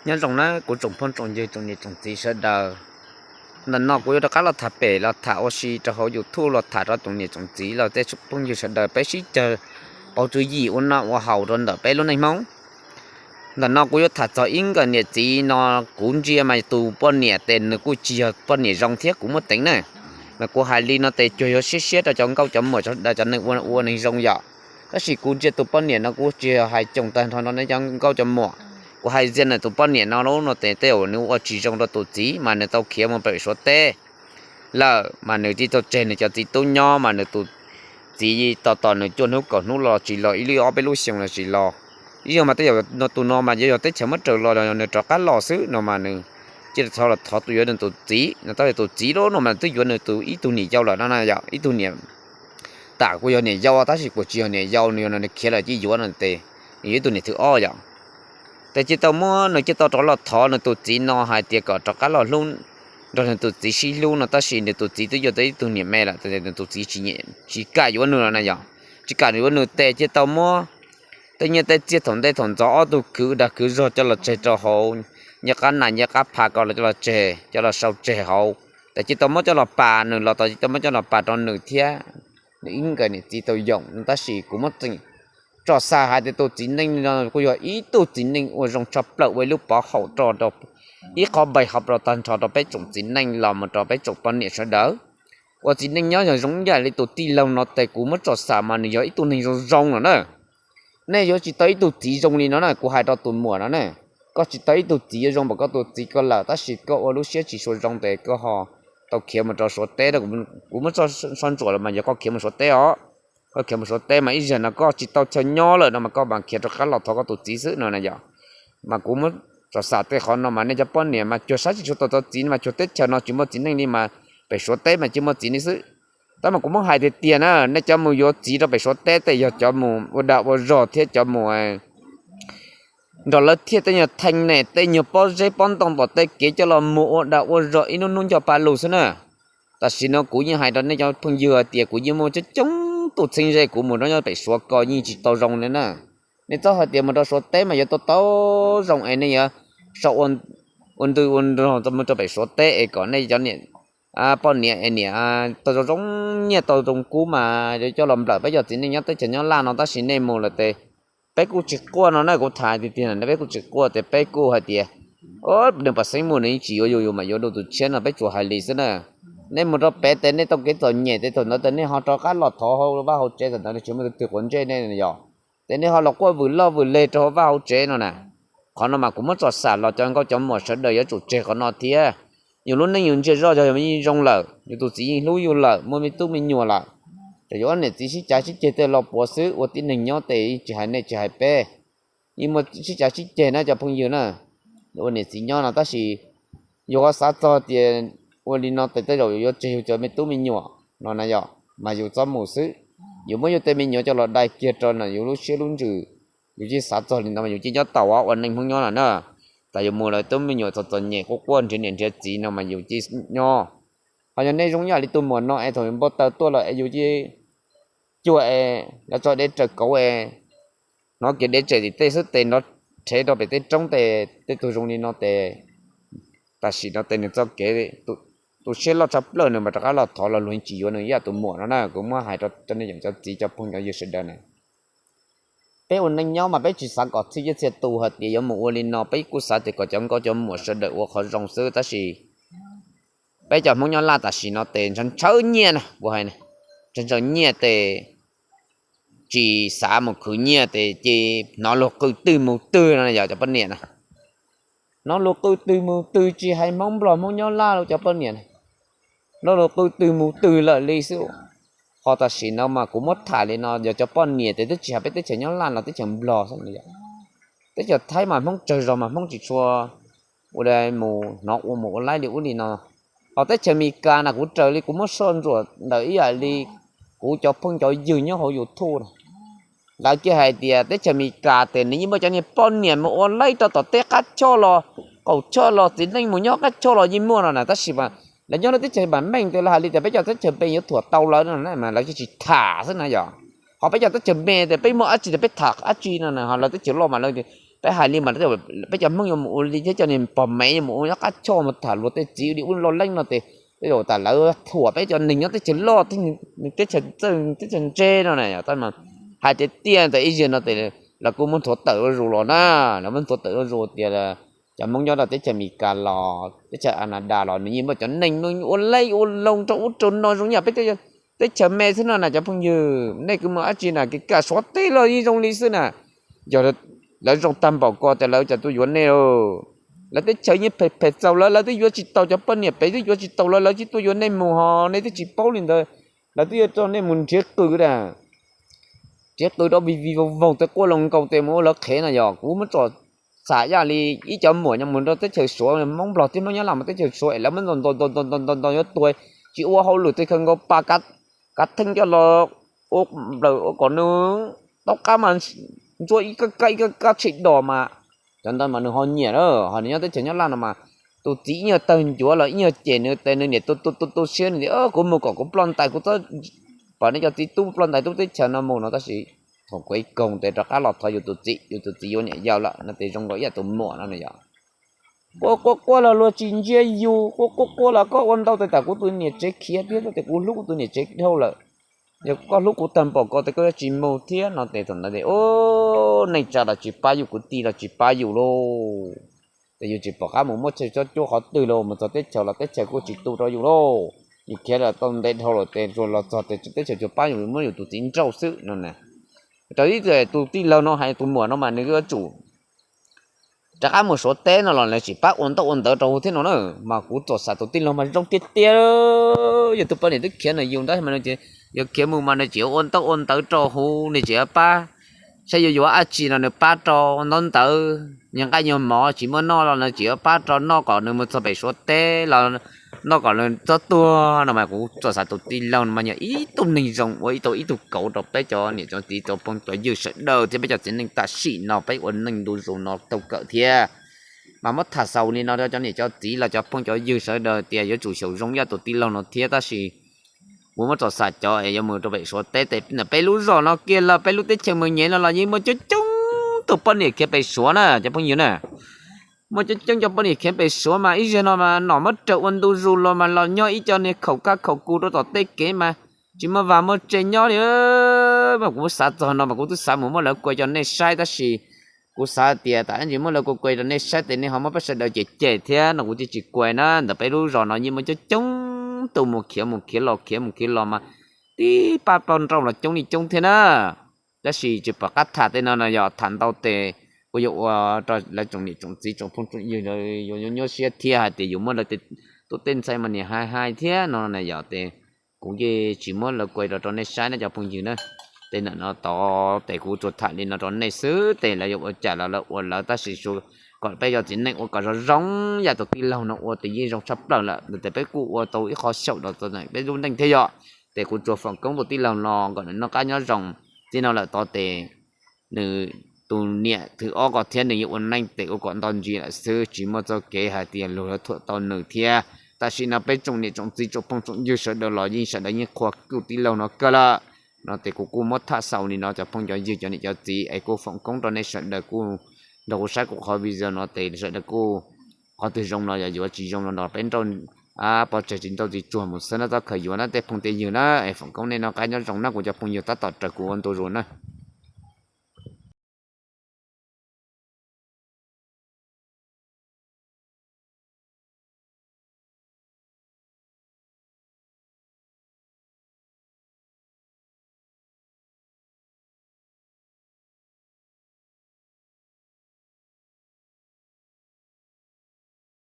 Nyob zoo na kuv tsoom phooj tsoom ywg tsoom niam tsoom txiv sawv daws. Ntawm no kuv yuav rov qab los tham pem los tham ua si rau hauv YouTube los tham rau tsoom niam tsoom txiv los tej phooj ywg sawv daws peb sib cog pauv tswv yim ua noj ua haus rau ntawm peb lub neej Hmoob. Ntawm no kuv yuav tham txog ib nkawm niam txiv no, kuv ntsia mas tus poj niam tes nws kuj tsis yog poj niam zoo thiab kuv muaj teev na. Mas kuv hais li no tes cuag yuav siab siab rau cov nkauj cov muam sawv daws cov neeg ua ua neeg zoo yom. Tab sis kuv ntsia tus poj niam no kuv tsis yog hais coom tag nrho no nej cov nkauj cov muam. Kuv hais ntxias nws tus poj niam no lub no tes tej zaum nws ua tsis zoo rau tus txiv mas nws tau khiav mus pem Suav teb lawm mas nws thiaj tau tseg nws cov txiv tub nyob mas nws tus txiv tos tos nws cuaj hnub kaum hnub los tsis los, ib lub ob peb lub xyoo los tsis los. Ib zaug mas tej zaum no tus no mas yuav yog teb chaws muab raws los nws rov qab los xwb no mas nws cia li thov los thov tus yuav nws tus txiv no, tab sis tus txiv lub no mas twb yuav nws tus ib tug niam yau lawm no na yom, ib tug niam, tam kuj yog niam yau tab sis kuj tsis yog niam yau, nws yog nws khiav lawm cia yuav no tes, nws yuav ib tug niam thwv ob yom. Tes cia tau muab nws cia tau rov los thov nws tus txiv no hais tias kom rov qab los hlub, nrog nws tus txiv sib hlub no, tab sis nws tus txiv twb yuav tau ib tug niam me lawm tes nws tus txiv tsis kam yuav nws los na yom. Tsis kam yuav nws tes cia tau muab tej nyiaj tej txiaj thaum ntej thaum ntxov ob tug kwv dag kwv zog coj los tseg rau hauv, nyiaj qab nas nyiaj qab pha ko los coj los tseg, coj los sau tseg hauv. Tes cia tau muab coj los pas nws los tes cia tau muab coj los pas rau nws thiab nws ib nkawm niam txiv tau yoom no, tab sis kuv muab tseem tso xav hais tias tus txiv neej no kuj yog ib tug txiv neej ua zoo tshaj plaws ua ib lub pov haum rau, rau ib qhov npais hauv rau tag nrho rau peb tsoom txiv neej los mus rau peb tsoom poj niam sawv daws. Ua txiv neej nyob yog zoo ib yam li tus tij laug no tes kuv muab tso xav mas nws yog ib tug neeg zoo zoo no na. Nej yuav tsis tau ib tug txiv zoo li no na, kuv hais rau tus muam no na. Koj tsis tau ib tug txiv yuav zoo npaum koj tus txiv ko lawm, tab sis koj ua lub siab tsis tshua zoo tes koj ho tau khiav mus rau Suav teb. Kuv muab tso ntsuam los mas yog koj khiav mus Suav teb os. Koj khiav mus Suav teb mas ib zaug no koj tsis tau chaw nyob lawm no mas koj mam khiav rov qab los thov koj tus txiv xwb no na yom. Mas kuv muab tso xav tej qhov no mas nej cov poj niam mas cuag saib tsis tshua tau cov txiv mas cuag teb chaws no tsis muaj txiv neej li mas pem Suav teb mas cia muaj txiv neej xwb. Tab mas kuv muab hais tiag tiag na, nej cov mus yuav txiv rau pem Suav teb tes yog cov mus ua dag ua zog thiab cov mus nrog lawv thiaj tej nyuag theej ne tej nyuag pob zeb pob ntoo tom tej kev coj los mus ua dag ua zog ib hnub hnub nco pa lus xwb na. Tam sim no kuv yeej hais rau nej cov phooj ywg hais tias kuv yeej muaj coob coob tus txheeb ze kuv mus rau nyob pem Suav ko yeej tsis tau zoo li na. Nej txhob hais tias mus rau Suav teb mas yuav tau tau zoo es nej yuav sau ua ntws ua nrog mus rau pem Suav teb es kom nej cov niam poj niam es niam tau zoo zoo nyiaj tau zoo kub mas yuav coj los nplawm peb cov txiv neej nyob teb chaws nyob Laj no, tab sis nej mus lawm tes peb kuj tsis quaj no na, kuv tham tiag tiag na, peb kuj tsis quaj tes peb kuj hais tias nws pam xeeb mus nws yeej tsis yuav yus, yus mam yuav dua tus tshiab no, peb tsuas hais li xwb na. Nej mus rau pem tes nej tau kev txom nyem tes thaum ntawd tes nej ho rov qab los thov hauv vaj hauv tsev, thaum ntawd nws tsis muaj tus twg quav ntsej nej yom. Tes nej ho los quaj vwm loj vwm leg rau hauv vaj hauv tsev no na. Qhov no mas kuv muab tso xav los cov nkauj cov muam sawv daws yuav tsum tseg qhov no thiab. Yus lub neej yus ntsia zoj yog yus yeej zoo lawm, yus tus txiv yeej hlub yus lawm, muaj me tub me nyuam lawm, ces yus ob niam txiv sib cav sib ceg tej los puav xwb, ua tib neeg nyob tes yeej tsis hais nej tsis hais peb, yeej muaj sib cav sib ceg na cov phooj ywg na. Ua niam txiv nyob no tab sis yus ho xav txog tias ua li no tes tej zaum yus yuav tseg yus cov me tub me nyuam no na yom, mas yus txhob mus xwb. Yus muab yus tej me nyuam coj los dai kiag rau na yus lub siab lub ntsws, yus cia xav txog li ntawd mas yus cia nyob tau ua neej Hmoob nyob no na. Tas yus mus lawm tub me nyuam txom txom nyem quaj quaj nrhiav niam nrhiav txiv no mas yus cia nyob. Ho yog nej zoo yam li tus muam no es thaum npau taws tuaj lawm es yus cia cuag es lawv tso dev raws kauv es hnov kiag dev tsem tim tej xwb tes nrov rhev rau pem tej roob tes tej tug zoo li no tes tam sim no tes nws txoj kev tu siab loj tshaj plaws nws mas rov qab los thov los luag tsis yuav nws ib yam tus muam no na. Kuv muab hais rau nej cov txiv cov phooj cov ywg sawv daws na, peb ua neej nyob mas peb tsis xav kom txhia ciaj txhia tus hais tias yuav mus ua li no, peb kuj xav tias kom cov nkauj cov muam sawv daws ua qhov zoo xwb tab sis peb cov Hmoob nyob Laj tam sim no tes ntshaw ntshaw nyiaj na, kuv hais ntshaw ntshaw nyiaj tes tsis xav mus khwv nyiaj tes ces hnov luag qw twg mus twg no yog cov poj niam na. Hnov luag qw twg mus twg tsis hais Hmoob Nplog Hmoob nyob Laj los cov poj niam na, hnov luag qw twg mus twg lawm li xwb. Ho tam sim no mas kuv muab tham li no yog cov poj niam tes twb tsis hais peb teb chaws nyob Laj los teb chaws Nplog xwb, teb chaws Thaib mas Hmoob tsawg zog mas Hmoob tsis tshua ua li mus hnov ua mus ua laib li ub li no. Ho teb chaws Amelikas na kuv raws li kuv muab soj ntsuam ntawm ib yam li kuv cov phooj cov ywg nyob hauv YouTube na, lawv kiag hais tias teb chaws Amelikas tes nws yeej muaj cov niag poj niam mus ua laib rau tom teb qab choj los, qaum choj los, txiv neej mus nyob qab choj los yeej muaj no na, tab sis mas lawv nyob lub teb chaws mam meej tes lawv hais li tias peb cov teb chaws me yuav thuam tau lawv no mas lawv tsis tham xwb na yom. Ho peb cov teb chaws me tes peb muaj dab tsi tes peb tham dab tsi no na, ho lawv teb chaws loj mas lawv tias Peb hais li mas peb cov Hmoob yuav mus ua li thiab cov niag pog mev yuav mus ua nyob qab choj mus tham luag tej txiv li ub lo leeb no ces tej zaum tas lawv thuam peb cov neeg nyob teb chaws loj, teb chaws txawj teb chaws ntse no na. Hais tiag tiag ntawm ib zaug no ces lawv kuj muab nthuav tawm zuj zus los na, lawv muab nthuav tawm zuj zus tias cov Hmoob nyob rau teb chaws Amelikas los teb chaws Anadas los nws yeej muaj cov neeg ua leej ua loo rau ub rau no zoo yam peb teb chaws me xwb no na cov phooj ywg. Nej kuj mus dab tsi na, kev kam Suav teb los yeej zoo li xwb na. Yog lawv zoo tag npaum ko ces lawv cas tuaj yuav nej. Lawv teb chaws yeej phem phem txaus lawv, lawv twb yuav tsis tau cov poj niam pem, twb yuav tsis tau lawv, lawv twb tuaj yuav nej mus ho nej twb tsis paub li ntawd. Lawv twb yuav coj nej mus nrhiav qws na, nrhiav qws rau vij vij voog voog tej quaj loo nkaus tes mus ua lawv qhev no. Yog kuv muab tsom xam yam li ib cov muam nyob mus rau teb chaws Suav, Hmoob Nplog thiab Hmoob Nyab Laj mus teb chaws Suav es lawv muab ntaus ntaus ntaus ntaus ntaus yuav tuag, tsis ua hauj lwm tej khaws nkaus pas kav theej coj los ua nplawm ua kom nws taub qab mas ntsuab ib kab kab ib kab kab tshem dos mas. Cov ntawd mas nws ho nyiam na, ho nws nyob teb chaws Nyab Laj no mas tus txiv ib nyuag tawg ncuav los ib nyuag cem nws tes nws niam tu tu tu tu siab nws tias kuv mus kom kuv ploj ntais, kuv txhob pom nej cov txiv tub ploj ntais tub teb chaws no mus no. Tab sis thaum kuv ib koog tes rov qab los thov yus tus txiv, yus tus txiv yuav niam yau lawm no ces zoo nkaus ib yam tus muam no na yog. Quaj quaj quaj los luag tsis ntsia yus, quaj quaj quaj los koj ua ntau tes tam kuv tus niam tsev khiav thiab tes kuv hlub kuv tus niam tsev dhau lawm. Yog koj hlub kuv tag npaum ko tes koj yuav tsis mus thiab no tes thaum ntawd tes neej tsa los tsis pab yus, kwv tij los tsis pab yus lauj. Tes yus tsis pom qab mus muab chaw tsob cuab qhov twg lauj, mus txog teb chaws los teb chaws kuj tsis tu rau yus lauj. Yus khiav los tau ntev dhau lawm tes tsuas los txog tes teb chaws tsuas pab yus muab yus tus txiv nrauj xwb no na. Raws li tus tij laug no hais tus muam no mas nws yuav tsum rov qab mus Suav teb no los nws tsis pab ua ntaub ua ntawv rau hu thiab no na. Mas kuv txom xav tus tij laug mas zoo tiag tiag. Yog tus poj niam twb khiav nws yus ntawd mas nws yuav khiav mus mas nws tsis yuav ua ntaub ua ntawv rau hu, nws tsis yuav pab, saib yuav yuav dab tsi no nws pab rau ntaub ntawv, nyuag nqaij nyuag mov tsis muaj noj los nws tsis yuav pab rau noj kom nws mus txog pem Suav teb los noj kom nws txhob tuag no. Mas kuv txom xav tus tij laug no mas yog ib tug neeg zoo ua ib tug ib tug kauv rau peb cov niam cov txiv cov phooj cov ywg sawv daws thiab peb cov txiv neej tam sim no peb ua neej ntu zus no tau kawm thiab. Mas muab tham xaus li no rau cov niam cov txiv los cov phooj cov ywg sawv daws tias yuav tsum xyaum zoo ib yam tus tij laug no thiab. Tab sis kuv muab txom xav cov es yuav mus rau pem Suav teb tes ntawm peb lub zos no kiag los peb lub teb chaws Mws Nyem no los yeej muaj coob coob tus poj niam khiav pem Suav na cov phooj ywg na. Muaj coob coob cov poj niam khiav pem Suav mas ib zaug no mas nom muab raws ua ntu zus los mas los nyob ib co niag khaum kab khaum kus rau tom tej kev mas tsis muaj vaj muaj tse nyob li. Mas kuv xav txog no mas kuv twb xav mus muab lawv kuai rau nej saib tab sis kuv xav tias tam sis muab lawv kuai kuai rau nej saib tes nej ho muab peb sawv daws cem cem thiab no kuv thiaj tsis kuai na. Ntawm peb lub zos no yeej muaj coob coob tus mus khiav mus khiav los khiav mus khiav los mas tib pab poj nrauj los coob li coob thiab na. Tab sis tsis pom qab tham tej no no yog tham ntau tes kuj yuav ua rau lawv tsoom niam tsoom txiv tsoom phooj tsoom ywg yuav nyuaj nyuaj siab thiab hais tias yus muab lawv tej tub tej ntxhais mas niam hais hais thiab no na yog tes kuv yeej tsis muab lawv kuai rau rau nej saib na cov phooj ywg na. Tej ntawm no tod tes kuv tsuas tham li no rau nej xwb tes lawv yuav ua cas los lawv ua lawv tab sis kom peb cov txiv neej ua kom zoo zoo yam tus tij laug no ua tes yeej zoo tshaj plaws lawm tes peb kuj ua tau ib qho xyaum rau peb lub neej thiab yom. Tes kuv tsuas foom koob tus tij laug no kom nws noj qab nyob zoo. Txij no lawm tod tes nws tus niam thwv ob ko thiab nws yeej ua neej tes ua kom nto ntsis lawm xwb tsis muaj txoj kev hais tias luag yuav thuam tau nws thiab. Tam sim no peb tsoom niam tsoom txiv tsoom phooj tsoom ywg sawv daws los yeej sawv daws yeej qhuas tus tij laug no kawg lawm. No tes kuv kuj muab tham xaus li no cov phooj cov ywg cov niam cov txiv es kuj foom koob rau nej sawv daws kuj nrog kuv saib kuv qhov video no tes sawv daws kuj qhov twg zoo no yog yuav tsis zoo no nrog peb nrauj pov tseg tsis nrauj txiv tsuag mus xwb na, txhob khaws yuav na tej phooj tej ywg na. Es foom koob nej noj qab nyob zoo na kuv cov phooj ywg tab tom raws kuv ua ntu zus na.